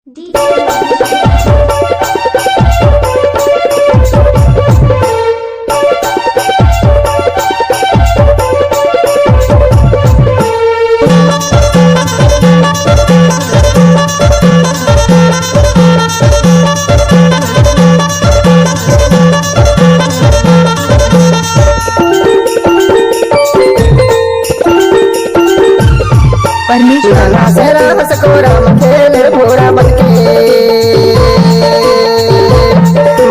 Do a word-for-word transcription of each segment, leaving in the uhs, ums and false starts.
परमेश्वर नाना से रास कोरा म खेले भोरा बनके,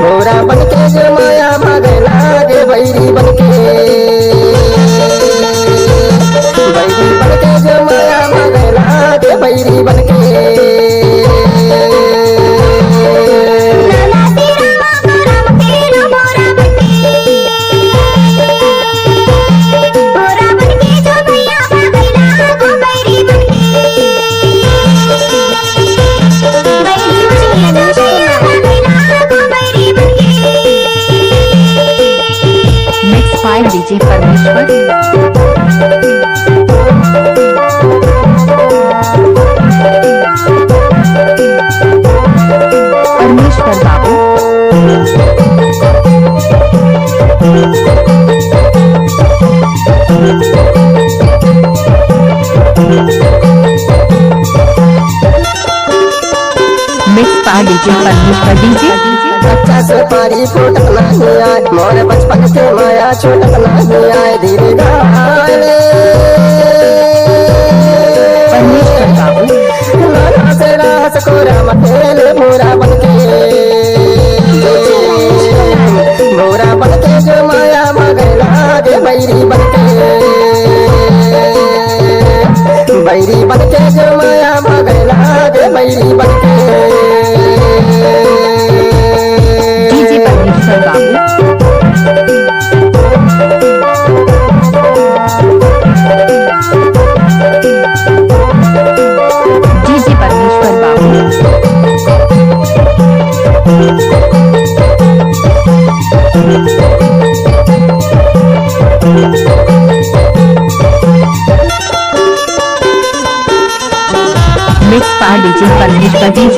भोरा बनके जो माया भागे लागे बैरी बनके, बैरी बनके जो माया भागे लागे बैरी बनके। Mixed by D J परमेश्वर। परमेश्वर बाबू। Mixed by D J परमेश्वर D J। कच्चा सुपारी फूटत नहीं आय, मोर बचपन के माया छूटत नहीं आय, दीदी गाने। परमेश्वर बाबू। नाना से रास कोरा म खेले भोरा बनके, भोरा बनके जो माया भागे लागे बैरी बनके, बैरी बनके जो माया भागे लागे बैरी बनके। D J परमेश्वर बाबू। D J परमेश्वर बाबू। Mixed by D J परमेश्वर D J।